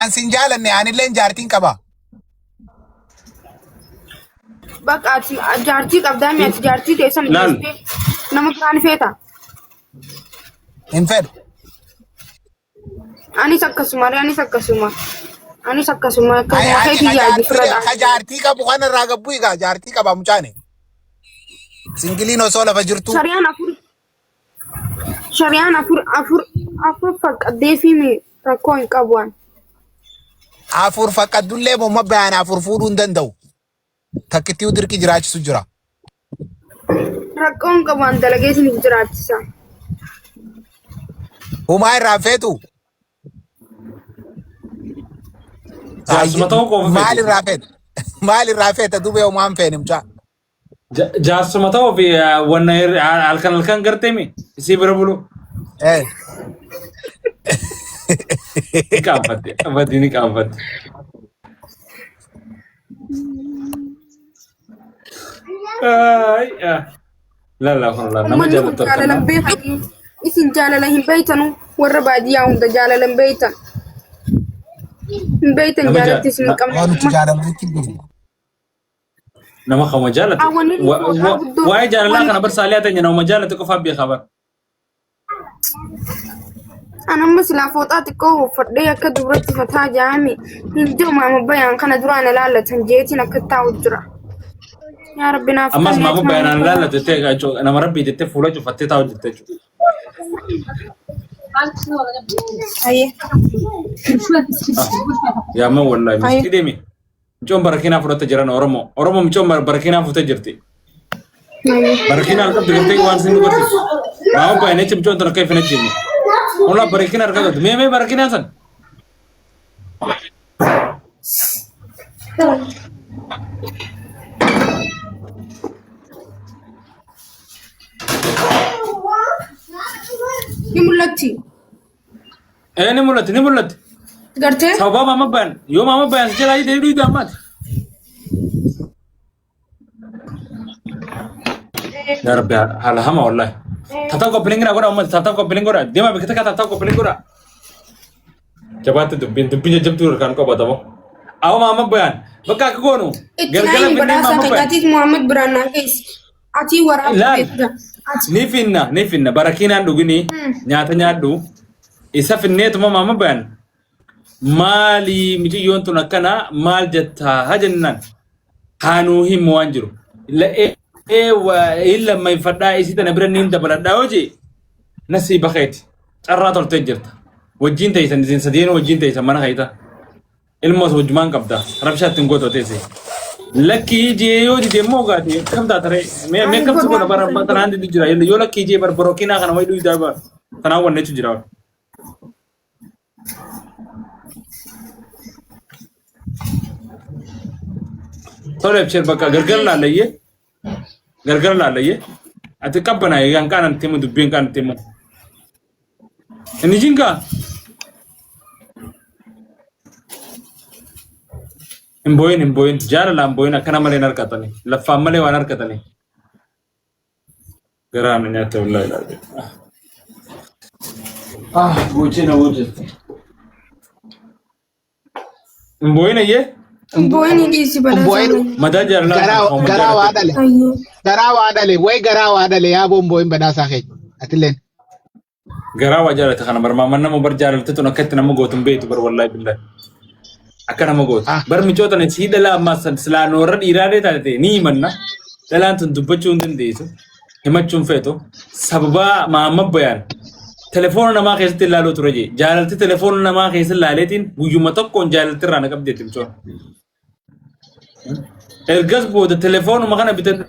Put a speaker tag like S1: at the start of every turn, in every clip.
S1: An sin jaalanne anilleen jaartiin qaba.
S2: Bakka ati jaartii qabdaa mi ati jaartii keessan
S3: Laal.
S2: dhiistee nama biraan feeta.
S1: Hin fedhu.
S2: Anis akkasuma anis akkasuma. Anis akkasuma
S1: Ay,
S2: akkasuma
S1: ani
S2: keetii
S1: ka
S2: yaadi
S1: jaartii
S2: fira
S1: ka jaartii qabu kanarraa gabbuu egaa jaartii qaba mucaani. Singiliin osoo lafa jirtu.
S2: Shariyaan afur Shariyaan afur afur afur faqqaddee fi mi rakkoo hin qabu an.
S1: Afur faqqaddullee momma bayaan afur fuudhuu hin danda'u. Takkittii dirqii jiraachisu jira.
S2: Rakkoo hin qabu an dalagee isiniif jiraachisa.
S1: Humaa irraa feetu.
S3: Jaarsuma ta'uu qofa
S1: Maal
S3: feeti.
S1: irraa feeta? Maal irraa feeta dubee humaa hin feene mucaa.
S3: Jaarsuma ta'uu fi wanna halkan halkan garteemi isii bira bulu.
S1: Eh.
S3: Ni qaanfatte. Abadii ni qaanfatte. Ay, ah. Lala kun lala nama
S2: Uummanni kun
S3: jaallattu
S2: jaalala hin
S3: harkanna.
S2: beekanii. Isin jaalala hin beeytanu warra baadiyyaa hunda jaalala hin beeytan. Hin beeytan
S3: Nama
S2: jaalatti isin hin qabne.
S1: Waan nuti jaalannutti hin dhufne.
S3: Nama kama jaalate.
S2: Ah, wanni nuti maqaa guddoo
S3: Waa'ee jaalalaa
S2: wanni
S3: kana bar saaliyaa teenya nama jaalate qofaaf beekaa bar.
S2: An amma silaa fooxaa xiqqoo uffadhee akka duratti fataa jaami hin jiru maama bayaan kana duraan ilaallatan jeetiin akka taa'u jira. Yaa Rabbi naaf
S3: Ammas
S2: kenni
S3: maama
S2: ati
S3: bayanaan
S2: maama
S3: ilaallatu jettee jechuudha. Nama rabbii jettee fuula cufattee taa'u jirte jechuudha.
S2: Ayyee.
S3: Yaa ma wallaahi
S2: Ayyee.
S3: miskii deemi. Mucoon barakinaa fudhatte jiran Oromoo. Oromoo mucoon barakinaa fuute jirti.
S2: Ayyee.
S3: Barakinaa harkatti gartee waan isin dubartisu. Maama bayan jecha mucoon tun akka ifin ajjeefne. Hola barakinaa harka qabdi. Mee mee barakinaa san.
S2: Ni mul'atti.
S3: Ee ni mul'atti ni mul'atti.
S2: Gartee?
S3: Sababa maama bayan yoo maama bayan si jalaa deebi'uu dhiidu ammaati. Yaa Rabbi haala hama wallahi. Tap tap qophiin godha uummata tap tap qophiin godha deemaa bakka takka tap tap qophiin godha. Jabaatti dubbiin dubbiin jajjabduu harkaan qabatamu. Awa maama bayan bakka akka goonu
S2: Itti
S3: galgala
S2: naayin
S3: finnee
S2: badhaasaa
S3: maama bayan.
S2: keegaatiif Muhammad biraan naa geessi. Atii waraabuu
S3: Laal
S2: beekta. Ati
S3: ni finna ni finna barakiinaan dhugini nyaata nyaadhu isa finneetuma maama bayan maali miciyyoon tun akkana maal jettaa haa jennaan haanuu himu waan jiru. Hin lammeeffadhaa isii tana bira niin dabaladhaa hojii nasiiba keeti carraa toltee jirta. Wajjin teessan isin sadeen wajjin teessan mana keessa. Ilmoos wajjumaan qabda rabshaa ittiin gootu teesse. Lakkii jee yoo dide immoo gaati akkam taata ree mee mee
S2: ani
S3: akkam si godha
S2: godhaan
S3: bara amma tanaan didu jira yoo lakkii jee bar borokinaa kana wayii dhuyi bara tanaan wanne jechu jira. Tole abshir bakka gargar laallayyee gargar laallayyee ati qabbanaa eegaan qaanan itti himu dubbiin qaanan itti himu. Inni jingaa hin booyin hin booyin jaalalaan booyin akkana malee hin harkatani laffaan malee waan harkatani. Garaa na nyaata wallaahi ilaalee. Ah gochee na hojjette. Hin booyin ayyee
S2: Boo'in dhiisi badhaasaa
S4: Boo'in
S2: keenya.
S3: madaa jaalalaa
S4: garaa
S3: kan
S4: garaa waa
S3: jaalate.
S4: dhale
S2: Ayyee.
S4: garaa waa dhale way garaa waa dhale yaa boon boo'in badhaasaa keenya atilleen
S3: Garaa waa jaalate kana bar maamman nama bar jaalalte tun akka itti nama gootu hin beektu bar wallaahi billahi. Akka nama gootu.
S4: ah
S3: Bar micoota na sii dhalaa ammaa san silaa noorra dhiiraalee taate ni himanna. Dhalaan tun dubbachuu hin dandeessu. Himachuu hin feetu. Sababaa maamma bayaan telefoona namaa keessatti ilaaluu ture jee. Jaalalti telefoona namaa keessa ilaaleetiin guyyuma tokkoon jaalalti irraa na qabdeetti micoon. Ergas booda telefoonuma kana bitadhu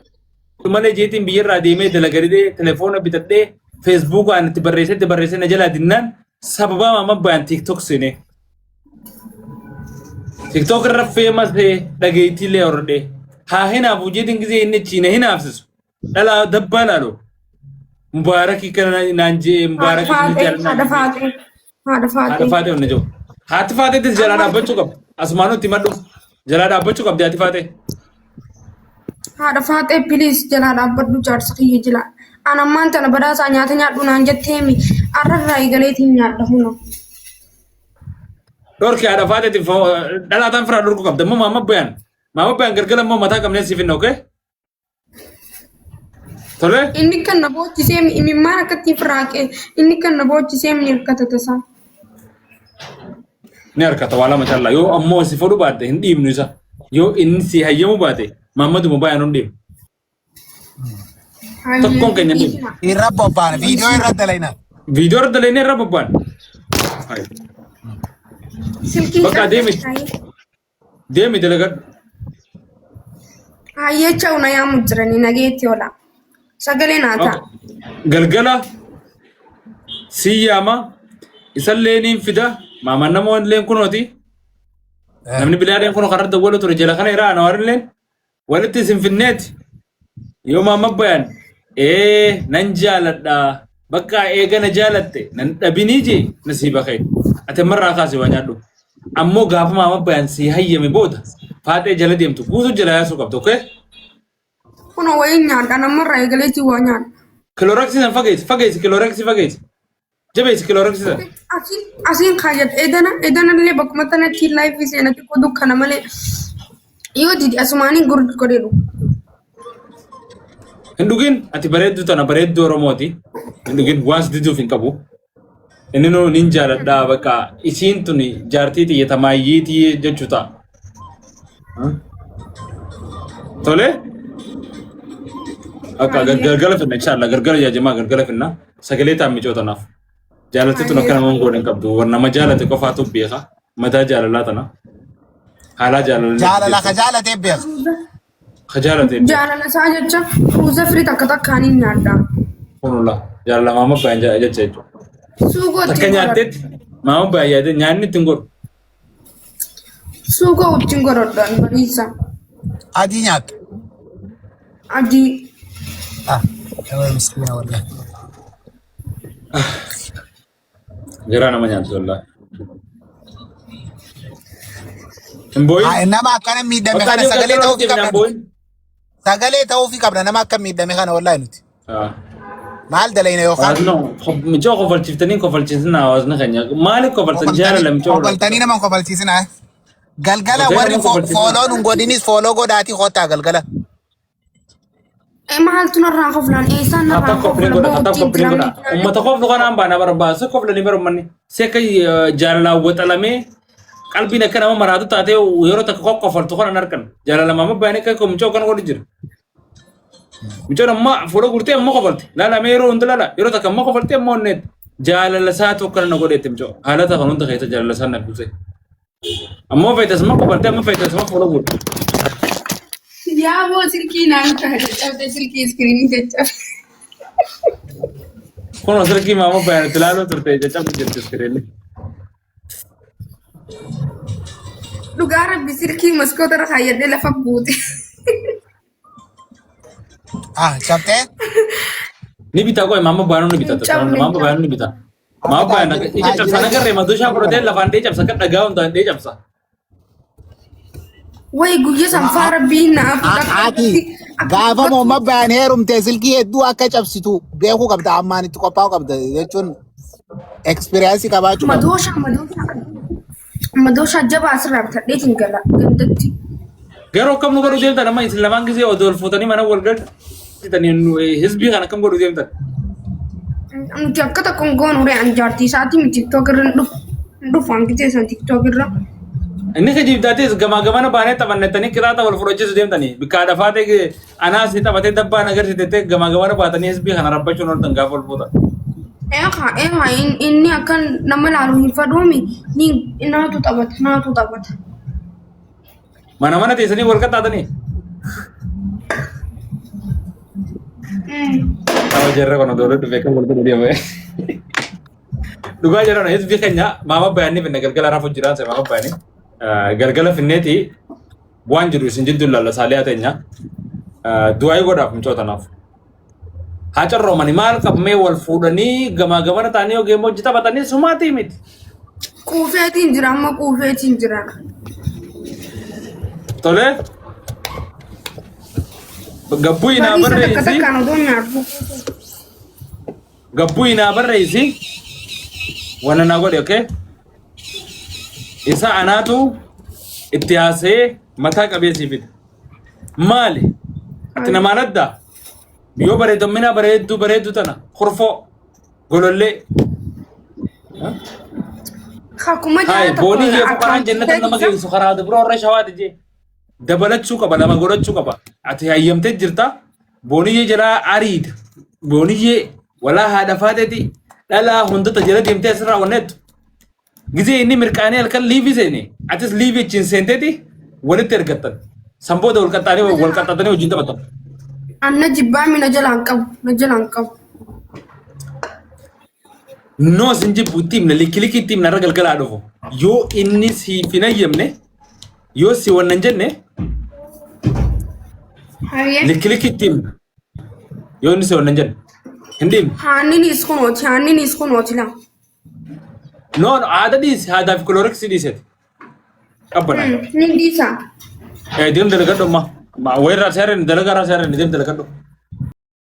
S3: malee jeetiin biyyarraa deemee dalagadhee telefoona bitadhee feesbuukaan itti barreessee itti barreessee na jalaa dinnaan sababaa maama bayaan tiiktook seenee. Tiiktook irra feemas ta'e dhageettiilee hordhee haa hinaafu jeetiin gisee inni achi na hinaafsisu dhalaa dabbaa laalu mubaarakii kana naan jee
S2: Haadha
S3: mubaarakii sini
S2: faaxee,
S3: jaalladha
S2: haadha
S3: naan jee.
S2: faaxee, haadha
S3: Haadha
S2: faaxee.
S3: faaxee onna jiru. Haati faaxeettis jalaa
S2: Amma
S3: dhaabbachuu qabdi. Asumaanuu itti madhu. Jalaa dhaabbachuu qabdi haati faaxee.
S2: Haadha faaxee please jalaa dhaabbadhu jaarsa kiyya jila. An ammaan tana badhaasaa nyaata nyaadhu naan jetteemi arrarraa eegaleetiin nyaadha huna.
S3: Dhorki haadha faateetiif dhalaa taan firaa dhorkuu qabda. Immoo maamma bayaan. Maamma bayaan galgala immoo mataa qabnee siif hinna okee? Tole?
S2: Inni kan na boochisee imimmaan akkatti firaaqee inni kan na boochisee ni hirkata tasaa.
S3: Ni harkata waa lama callaa. Yoo ammoo si fudhu baatte hin dhiibnu isa. Yoo inni si hayyamu baate maammaduma bayaan hin dhiibnu. Tokkoon keenya hin dhiibnu.
S1: Irra bobba'an viidiyoo irra dalayna.
S3: Viidiyoo irra dalaynee irra bobba'an.
S2: Silkii
S3: Bakka deemi. Deemi dalagadhu.
S2: Hayyee cha'u na yaamu jiranii nageetti oola. Sagalee naa ta'a.
S3: Galgala si yaama isallee niin fida maaman namoonni kunooti. Namni bilaadeen kun karaa dawwalu ture jala kana irraa anawaarilleen walitti isin finneeti yoo maamma bayan ee nan jaaladha bakka eega na jaalatte nan dhabinii jee nasiiba kee ati ammarraa kaasi waa nyaadhu ammoo gaafa maamma bayan si hayyame booda faaxee jala deemtu guutuu jala yaasuu qabdu okay
S2: Kunoo wayii nyaadha namarraa eegaleetii waa nyaadha.
S3: kilooraksii san fageessi fageessi kilooraksii fageessi jabeessi kilooraksii san
S2: Asiin asiin kaayyadha. Edana edanallee bakkuma tanatti laayifii seena xiqqoo dukkana malee yoo didi asumaanii gurg godhee dhugu.
S3: Hin dhugin ati bareedduu tana bareedduu Oromooti. Hin dhugin waan si diduuf hin qabu. Inni nuu nin jaaladha bakka isiin tuni jaartii tiyya tamaayyii tiyya jechuu ta'a. Tole? Akka gargara finna inshallah gargara jaajamaa gargara finna sagalee ta'an micoo tanaaf. Jaalatti tun akka nama hin goone hin qabdu. Warra nama jaalate qofaatu beeka. Mataa jaalalaa tana. Haalaa jaalalaa.
S1: Jaalala ka jaalatee beeka.
S3: Ka jaalate beeka.
S2: Jaalala isaa jecha ruuza firii takka takkaan hin nyaadha.
S3: Kunula jaalala maama bayan jecha jechuudha.
S2: Suugoo
S3: Takka
S2: ittiin godhadha.
S3: nyaatteetti maama bayan yaadee nyaanni ittiin godhu.
S2: Suugoo ittiin godhadha bariisa.
S1: Adii nyaatta.
S2: Adii.
S1: Ah, miskiina wallahi.
S3: Garaa nama nyaatu wallaahi. Hin boo'in.
S1: Haa, nama akkana miidhame
S3: Bakka
S1: kana
S3: adiin
S1: sagalee
S3: galgala
S1: ta'uufii
S3: hojii
S1: qabna
S3: hin
S1: nuti.
S3: boo'in.
S1: Sagalee ta'uufii qabna nama akka miidhame kana wallahi nuti. Maal dalayna yookaan
S3: Hawaasni michoo kofalchiiftanii kofalchiisina hawaasni keenya. Maaliif kofaltan jaalala michoo
S1: kofaltanii nama hin kofalchiisina. Galgala
S3: Kofaltanii
S1: warri
S3: nama kofalchiisina.
S1: fooloo nun godinis fooloo godhaatii kottaa galgala.
S2: E maaltu narraa koflaan eessaan narraa
S3: Tap kofliin
S2: kofla
S3: godha, tap
S2: boo'uutiin
S3: kofliin godha.
S2: jira.
S3: Uummata koflu kanaan baana barbaasa koflanii bara uummanni. Si akka jaalalaan waxalamee qalbiin akka nama maraatu taatee yeroo takka kokkofaltu kana hin argan. Jaalala maama baay'een akka mucoo kan godhu jira. Mucoon amma fuula guurtee amma kofalti. Laala mee yeroo hunda laala yeroo takka amma kofaltee amma onneetti. Jaalala isaatu akkana na godheetti mucoo. Haalata kan hunda keessa jaalala isaa na buuse. Ammoo feetasuma kofaltee amma feetasuma fuula guurte.
S2: Yaa boo silkii naan ta'a caccabde silkii iskiriinii caccabde.
S3: Kun silkii maama baay'een itti ilaaluu turte caccabde jirti iskiriinni.
S2: Dhugaa rabbi silkii maskoota irra kaayyadhee lafa buute.
S1: Ah, cabxee?
S3: Ni bitaa qoy maama baay'een ni bita.
S2: Cabne,
S3: Maama baay'een ni bita. Maama baay'een ija cabsa nagarree madushaa fudhatee lafaan dhee cabsa kan dhagaa hundaan dhee cabsa.
S2: Way guyya sanfaa rabbii naaf
S1: Ati gaafa moomma bayan heerumte silkii hedduu akka cabsitu beekuu qabda ammaan itti qophaa'uu qabda jechuun ekspiriyaansii qabaachuu qabda.
S2: Madooshaa madooshaa madooshaa jabaa asirraa bitadheetiin gala gandatti.
S3: Garuu akkam nu godhuu deemtan amma isin lamaan gisee odoo ol fuutanii mana wal galchitanii hizbii kana akkam godhuu deemtan.
S2: Nuti akka tokko hin goonu ree an jaartii isaatii miti tiktook irra hin dhufu. Hin dhufu an gisee san tiktook irra.
S3: Inni kijibdaatis gamaa gamana baanee taphannettanii qixaaxa wal fudhachiisu deemtanii bikkaa dafaa ta'e anaas ni taphatee dabbaa na agarsiisettee gamaa gamana baatanii hizbii kana rabbachuun ooltan gaafa ol fuutan.
S2: Eekaa eekaa inni akka nama laalu hin fadhuumi ni naatu taphata naatu taphata.
S3: Mana mana teessanii wal qaxxaatanii. Nama jarra kana doole dhufe kan wal godhu deema. Dhugaa jedhan hizbi keenya maama bayaanni finne galgala rafu jiraan se maama bayaanni galgala finneeti waan jiru isin jidduu laalla saaliyaa teenya du'aayii godhaaf mucoo tanaaf. Haa carroomani maal qabmee wal fuudhanii gamaa gamana ta'anii yoo geemmoo hojii taphatanii sumaatii miti.
S2: Quufeetiin jira amma quufeetiin jira.
S3: Tole. Gabbuu inaa
S2: Bariisa takka
S3: barreessi.
S2: takkaan odoo nyaadhu.
S3: Gabbuu inaa barreessi. Wanna naa godhe okay? Isa anaatu itti haasa'ee mataa qabee sii fida. Maali? Ati namaan addaa? Yoo bareedommina bareedduu bareedduu tana kurfoo golollee.
S2: Akkuma
S3: Hayi
S2: jaala tokko
S3: boonii jee fuqaraan
S2: akkaawuntii
S3: jannata nama
S2: keessa
S3: geessu karaa dubra warra shawaati jee. Dabalachuu qaba lama godhachuu qaba. Ati hayyamtee jirta. Booniyyee jalaa ariita. Booniyyee walaa haadha faateeti dhalaa hundata jala deemtee asirraa wanneettu. Gizee inni mirqaanee halkan liivii seene atis liivii achiin seenteeti walitti ergattan. San booda wal qaxxaanii wal qaxxaatanii wajjin taphatan.
S2: Anna jibbaami na jalaan qabu na jalaan qabu.
S3: No sin jibbu itti himna likki likki itti himna irra galgalaa dhufu. Yoo inni siif hin hayyamne yoo si wannan hin jenne
S2: Hayyee.
S3: likki likki itti himna. Yoo inni si wannan hin jenne hin dhiibne.
S2: Haanniniis kunooti haanniniis kunooti laa.
S3: No no haada dhiisi haadaa fi kilooriksii dhiiseti. Qabbana.
S2: Ni dhiisa.
S3: Deem dalagadhu amma. Wayirraa seereen dalagaa irraa seereen deem dalagadhu.